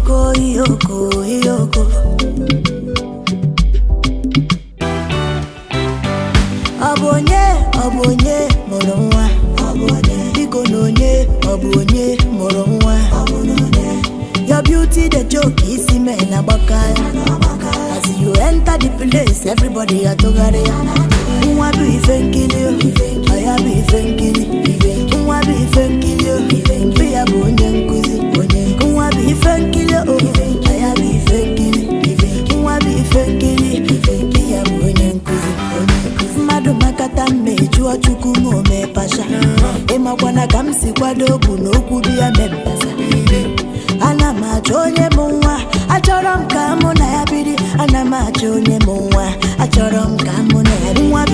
Iyoko, iyoko, iyoko. Ọ bụ onye, ọ bụ onye mụrụ nwa? Biko na onye, ọ bụ onye mụrụ nwa? Your beauty the joke isi mee na agbaka ya. As you enter the place, everybody atụgharị ya. Nwa bụ ife nkiri o, ọ ya bụ ife nkiri. Nwa bụ ife nkiri o, mbe ya bụ onye nkuzi. Nwa bụ ife nkiri o, ọ ya bụ ife nkiri. Nwa bụ ife nkiri, mbe ya bụ onye nkuzi. Mmadụ makata mma ejụọ Chukwu ma o mee pasha. Ịmakwana ka m si kwado bụ na okwu biya mempasa. Ana m achọ onye mụ nwa, achọrọ m ka mụ na ya biri. Ana m achọ onye mụ nwa, achọrọ m ka mụ na ya biri. Nwa bụ